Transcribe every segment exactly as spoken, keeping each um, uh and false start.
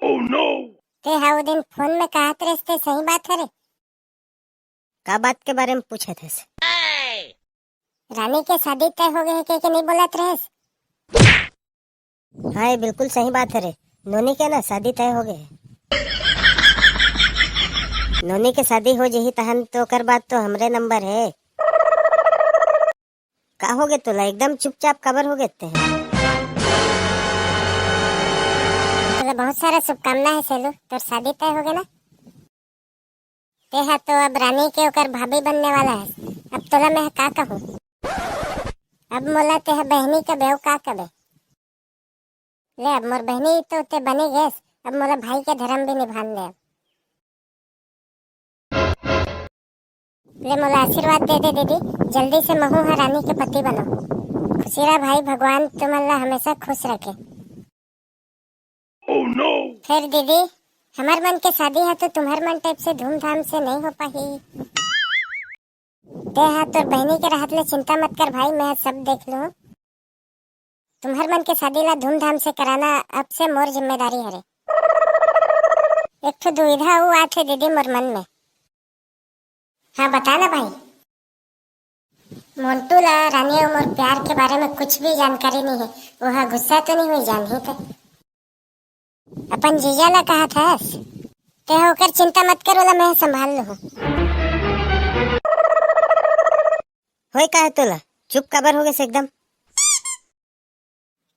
ते हा वो दिन फोन में कहत रहिस ते सही बात हरे? का बात के बारे में पूछत हस? रानी के शादी तय हो गए है के, के नहीं बोलत रहिस? हाँ, ये बिल्कुल सही बात हरे। नोनी के ना शादी तय हो गए है। नोनी के शादी हो जही तहन तो ओकर बाद तो हमरे नंबर है। का हो गे तोला, एकदम चुपचाप काबर हो गे ते? तोला बहुत सारा शुभकामना है सेलू, तोर शादी तय हो गे ना। तेहा तो अब रानी के ओकर भाभी बनने वाला है। अब तोला मैं का कहूँ? अब मोला तेहा बहनी का बेव का कबे? ले, अब मोर बहनी तो ते बनी गेस, अब मोला भाई के धर्म भी निभान दे। ले, मोला आशीर्वाद दे दे दीदी, जल्दी से महू ह रानी के पति बनो। खुशी रहा भाई, भगवान तुमन ला हमेशा खुश रखे। फिर दीदी, हमर मन के शादी है तो तुम्हर मन टाइप से धूमधाम से नहीं हो पाही। ते हा तोर बहनी के रहत ले चिंता मत कर भाई, मैं सब देख लूँ। तुम्हर मन के शादी ला धूमधाम से कराना अब से मोर जिम्मेदारी हरे। एक ठो दुविधा अउ आथे दीदी मोर मन में। हाँ, बता ना भाई। मोंटू ला रानी अउ मोर प्यार के बारे में कुछ भी जानकारी नहीं है, वो हा गुस्सा तो नहीं हुई जानही ते? अपन जीजा ला कहा थस, ते हा ओकर चिंता मत कर, ओला मैं संभाल लूँ। होय का है तोला? चुप काबर हो गेस एकदम?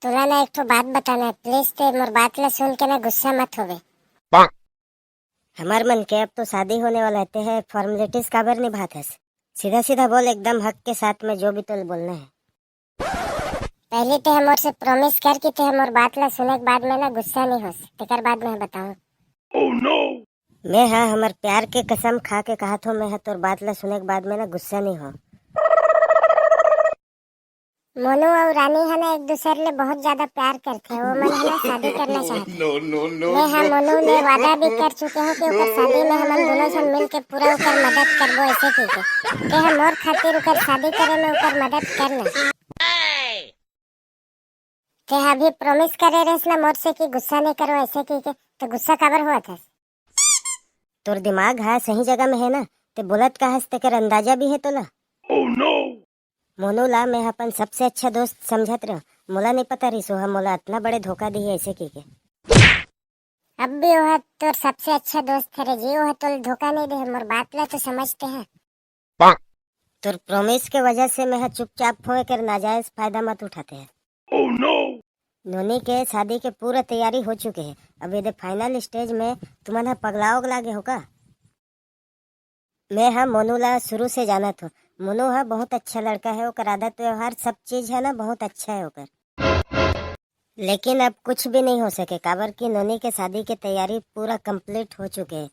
तोला ना एक ठो बात बताना है, प्लीज ते मोर बात ला सुन के ना गुस्सा मत होवे। हमर मन के अब तो शादी होने वाला है, ते है फॉर्मेलिटीज काबर निभात हस? सीधा सीधा बोल, एकदम हक के साथ में जो भी तोला बोलना है। पहले ते मोर से प्रॉमिस कर कि ते मोर बात ला सुने के बाद में ना गुस्सा नहीं होस, तेकर बाद में बताऊं। मैं हा हमर प्यार के कसम खा के कहा थो, मैं हा तोर बात ला सुने के बाद में ना गुस्सा नहीं हो। मोनू अउ रानी ह ना एक दूसर ले बहुत ज्यादा प्यार करथे। वो मन ह ना शादी करना चाहथे। मैं ह मोनू ले वादा भी कर चुके हूँ कि ओकर शादी में हमन दोनों झन मिल के पूरा ओकर मदद करबो, ऐसे कह के। ते ह मोर खातिर ओकर शादी करे में ओकर मदद करना। ते ह अभी प्रॉमिस करे रहिस ना मोर से कि गुस्सा नहीं करो, ऐसे कह के, तो गुस्सा काबर हुआ था? तोर दिमाग ह सही जगह में है ना, ते बोलत का हस, तेकर अंदाजा भी है तोला। मोनू ला मैं अपन सबसे अच्छा दोस्त समझत रहो, मोला नहीं पता रहिस ओहा मोला अतना बड़े धोखा दिही ऐसे कह के। अब भी ओहा तोर सबसे अच्छा दोस्त हरे जी, ओहा तोला धोखा नहीं दे, मोर बात ला तो समझते हैं। तोर प्रॉमिस के वजह से मैं हा चुपचाप हो, एकर नाजायज फायदा मत उठाते हैं। नोनी के शादी के पूरा तैयारी हो चुके है, अब ये फाइनल स्टेज में तुमन हा पगला उगला गे हो का? मैं हा मोनू ला शुरू से जानत हूँ। मोनू हा बहुत अच्छा लड़का है, ओकर आदत व्यवहार सब चीज है ना, बहुत अच्छा है ओकर। लेकिन अब कुछ भी नहीं हो सके, काबर कि नोनी के शादी के तैयारी पूरा कंप्लीट हो चुके है।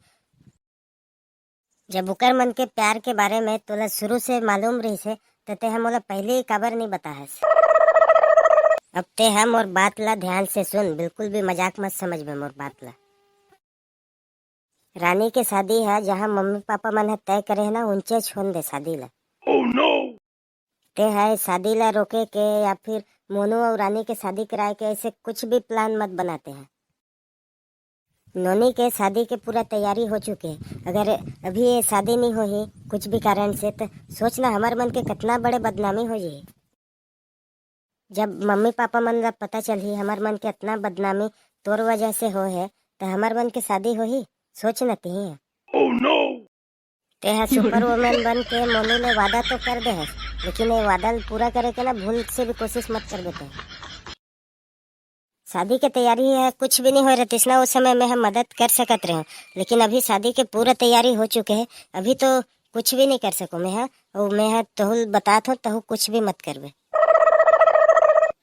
जब ओकर मन के प्यार के बारे में तोला शुरू से मालूम रहिस हे, त ते हा मोला पहले ही काबर नहीं बताहस? अब ते हा मोर बात ला ध्यान से सुन, बिल्कुल भी मजाक मत समझ में मोर बात ला। रानी के शादी है, जहाँ मम्मी पापा मन ह तय करे है ना, उनचे छोन दे शादी ला। ते हा शादी ला रोके के या फिर मोनू अउ रानी के शादी कराए के ऐसे कुछ भी प्लान मत बनाते हैं। नोनी के शादी के पूरा तैयारी हो चुके है, अगर अभी ये शादी नहीं होही कुछ भी कारण से, तो सोचना हमार मन के कितना बड़े बदनामी हो जाही। जब मम्मी पापा मन ला पता चलही हमार मन के इतना बदनामी तोर वजह से हो है, तो हमार मन के शादी होही? सोच न तिही। तेहा सुपर वुमन बन के मोनू ले वादा तो कर दे हस, लेकिन ये वादा ल पूरा करे के ना भूल से भी कोशिश मत करबे ते। शादी के तैयारी है, कुछ भी नहीं हो रहतीस ना, उस समय मैं हम मदद कर सकत रहे, लेकिन अभी शादी के पूरा तैयारी हो चुके है, अभी तो कुछ भी नहीं कर सको मैं हा। और मैं हा तहु ल बतात हो, तहु कुछ भी मत करबे।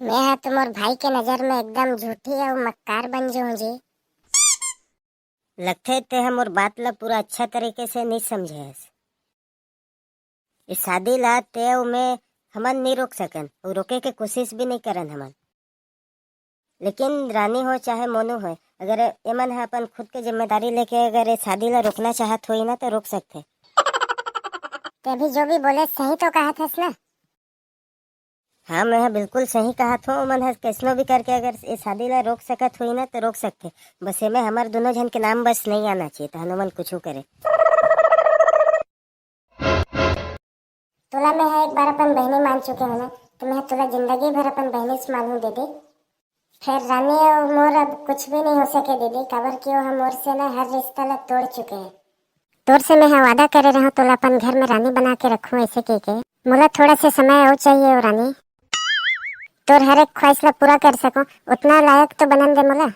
मैं हा तो मोर भाई के नजर में एकदम झूठी और मक्कार बन जाऊं जी। लगथे ते हम मोर बात ला पूरा अच्छा तरीके से नहीं समझे हस। इस शादी ला ते अउ मैं हमन नहीं रोक सकन, और रोके के कोशिश भी नहीं करन हमन। लेकिन रानी हो चाहे मोनू हो, अगर एमन ह अपन खुद के जिम्मेदारी लेके अगर ये शादी ला रोकना चाहत होई ना, तो रोक सकथे। ते अभी जो भी बोले सही तो कहत हस ना? हाँ, मैं ह बिल्कुल सही कहत हों। ओमन ह कइसनो भी करके अगर ये शादी ला रोक सकत होही ना, तो रोक सकथे। बस एमे हमर दुनों झन के नाम बस नहीं आना चाहिए, तहन ओमन कुछू करे। तोला मैं ह एक बार अपन बहिनी मान चुके हों ना, तो मैं ह तोला जिंदगी भर अपन बहिनी से मानहूँ दीदी। फिर रानी, अउ मोर अब कुछ भी नहीं हो सके दीदी, काबर कि वो ह मोर से ना हर रिश्ता ला तोड़ चुके हे। तोर से मैं ह वादा करे रहूं, तोला अपन घर में रानी बना के रखूं, ऐसे कह के। मोला थोड़ा से समय अउ चाहिए ओ रानी, तोर हर एक ख्वाहिश ला पूरा कर सकूं, उतना लायक तो बनन दे मोला।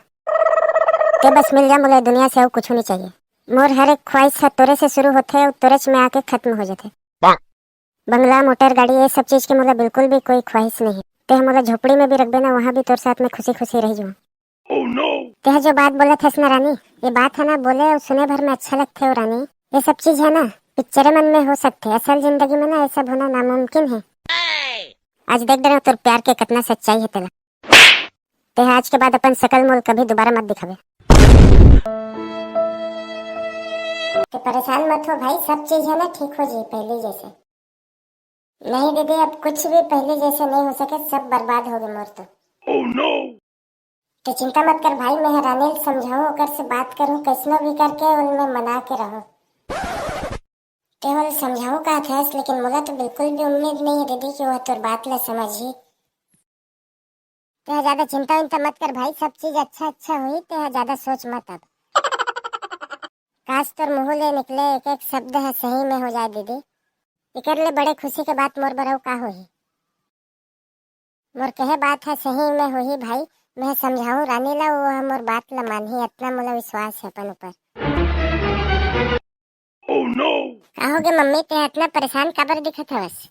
ते बस मिल जा मोला, दुनिया से अउ कुछ नहीं चाहिए। मोर हर एक ख्वाहिश ह तोरे से शुरू होथे अउ तोरेच में आके खत्म हो जाथे। बंगला, मोटर, गाड़ी, ये सब चीज के मोला बिल्कुल भी कोई ख्वाहिश नहीं है। तेह मोला झोपड़ी में भी रखबे ना, वहाँ भी तोर साथ में खुशी खुशी रह जाऊँ। तेह जो बात बोलत हस ना रानी, ये बात है ना, बोले और सुने भर में अच्छा लगथे हो रानी। ये सब चीज है ना, पिक्चरे मन में हो सकथे, असल जिंदगी में ना ये सब होना नामुमकिन है। आज देख डरे तोर प्यार के कितना सच्चाई है तेला। तेह आज के बाद अपन शकल मोल कभी दोबारा मत दिखावे। ते परेशान मत हो भाई, सब चीज है ना ठीक हो जी पहले जैसे। नहीं दीदी, अब कुछ भी पहले जैसे नहीं हो सके, सब बर्बाद हो गए मोर तो। ते चिंता मत कर भाई, मैं रानी ल समझाऊं, ओकर से बात करूं, कैसनो भी करके उनमें मना के रहूं। ते ओल समझाऊं का थस, लेकिन मोला तो बिल्कुल भी उम्मीद नहीं है दीदी कि वह तोर बात ला समझही। ते ज्यादा चिंता विंता मत कर भाई, सब चीज अच्छा अच्छा हुई, ते ज्यादा सोच मत अब। काश तोर मुंह ले निकले एक एक शब्द है सही में हो जाए दीदी। इकर ले बड़े खुशी के बात मोर बर अउ का होही। मोर कहे बात है सही में होही भाई, मैं समझाऊं रानी ला, वो ह मोर बात ला मानही, इतना मोला विश्वास है अपन ऊपर। का हो गे मम्मी, ते इतना परेशान काबर दिखत हवस?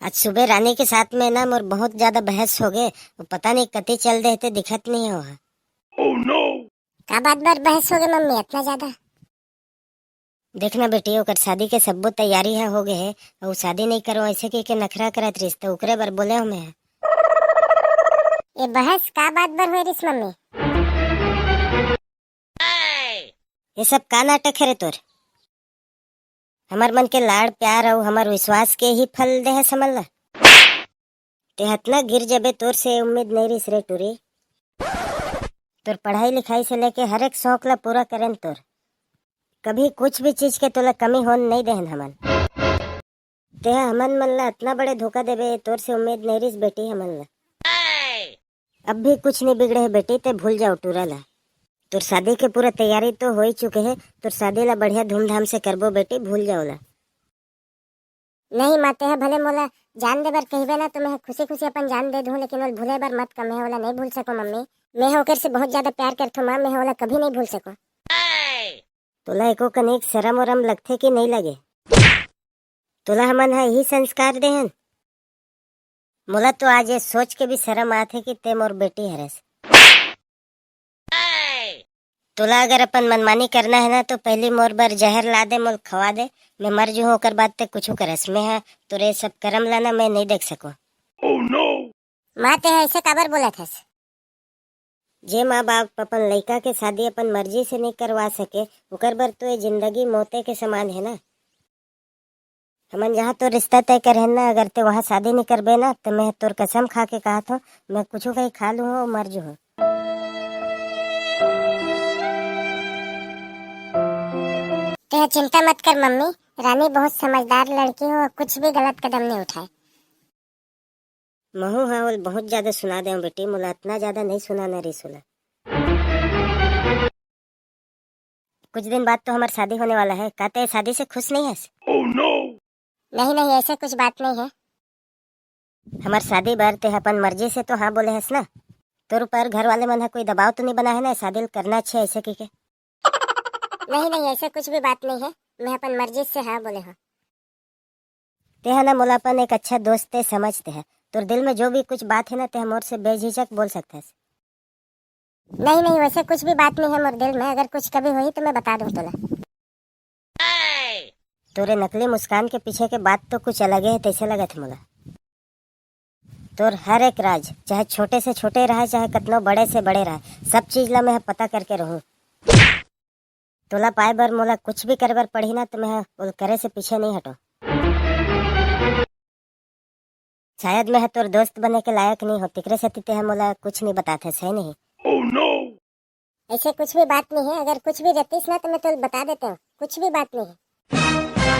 आज सुबह रानी के साथ में ना मोर बहुत ज्यादा बहस हो गए, वो पता नहीं कति चल दे ते दिखत नहीं हो। का बात बर बहस हो गए मम्मी इतना ज्यादा? देखना बेटी, ओकर शादी के सब्बो तैयारी है हो गए है, अउ शादी नहीं करो ऐसे कह के नखरा करत रहिस, तो ओकरे बर बोले हो मैं। ये बहस का बात बर हुए रिस मम्मी? ये सब का नाटक है रे तोर? हमर मन के लाड़ प्यार अउ हमर विश्वास के ही फल दे है समझ ला। ते हतना गिर जबे, तोर से उम्मीद नहीं रिस रे टूरी। तोर पढ़ाई लिखाई से लेके हर एक शौक ला पूरा करेन तोर। कभी कुछ भी चीज के तोला कमी होन नहीं देहन हमन। ते ह हमन मन ला इतना बड़े धोखा देबे, तोर से उम्मीद नहीं रिस बेटी हमन ला। अब भी कुछ नहीं बिगड़े है बेटी, ते भूल जाओ टूरा ला। तोर शादी के पूरा तैयारी तो हो ही चुके है, तोर शादी ला बढ़िया धूमधाम से करबो बेटी, भूल जाओ ला। नहीं माँ, ते ह भले मोला जान दे बर कहिबे ना, तो मैं खुशी खुशी अपन जान दे दूँ, लेकिन ओला भूले बर मत कह, मैं ओला नहीं भूल सको मम्मी। मैं ह ओकर से बहुत ज्यादा प्यार करथो माँ, मैं ह ओला कभी नहीं भूल सको। तोला एको कनिक शरम वरम लगथे कि नहीं लगे? तोला हमन ह यही संस्कार देहन। मोला तो आज ये सोच के भी शरम आथे कि ते मोर बेटी हरस। तोला अगर अपन मनमानी करना है ना, तो पहली मोर बर जहर ला दे, मोल खवा दे, मैं मर जूहूँ, ओकर बाद ते कुछू करस। मैं ह तोरे सब करम लाना मैं नहीं देख सको। माँ, ते ह ऐसे काबर बोलत हस? जे माँ बाप अपन लइका के शादी अपन मर्जी से नहीं करवा सके, ओकर बर तो ये जिंदगी मौते के समान है ना। हमन जहाँ तोर रिश्ता तय करे हन ना, अगर ते वहाँ शादी नहीं करबे ना, तो मैं तोर कसम खा के कहत हूँ, मैं कुछू कहीं खा लूँ हो, मर जूँ। ते चिंता मत कर मम्मी, रानी बहुत समझदार लड़की हो, कुछ भी गलत कदम नहीं उठाए। महू हा ओल बहुत ज्यादा सुना दे बेटी, मोला इतना ज्यादा नहीं सुनाना रिस ओला। कुछ दिन बाद तो हमार शादी होने वाला है, का ते शादी से खुश नहीं हस? नहीं नहीं, ऐसे कुछ बात नहीं है। हमार शादी बर ते अपन मर्जी से तो हाँ बोले हस ना? तोर ऊपर घर वाले मन ह कोई दबाव तो नहीं बना है ना, शादी करना अच्छे ऐसे की के? नहीं नहीं, ऐसे कुछ भी बात नहीं है, मैं अपन मर्जी से हाँ बोले हूँ। ते ह ना मोला अपन एक अच्छा दोस्त ते समझते है, तोर दिल में जो भी कुछ बात है ना, ते ह मोर से बेझिझक बोल सकथस। नहीं नहीं, वैसे कुछ भी बात नहीं है मोर दिल में, अगर कुछ कभी हुई तो मैं बता दूँ तोला। तोरे नकली मुस्कान के पीछे के बात तो कुछ अलगे है, तैसे लगत है मोला। तोर हर एक राज, चाहे छोटे से छोटे रहे, चाहे कतनो बड़े से बड़े रहे, सब चीज ला मैं ह पता करके रहूं। तोला पाए बर मोला कुछ भी करे बर पड़ही ना, तो मैं ह ओल करे से पीछे नहीं हटो। शायद मैं ह तोर दोस्त बने के लायक नहीं हो, तेकरे सेती ते ह मोला कुछ नहीं बताथस, है नहीं? ऐसे कुछ भी बात नहीं है, अगर कुछ भी रहतीस ना तो मैं तो बता देते हूँ, कुछ भी बात नहीं है।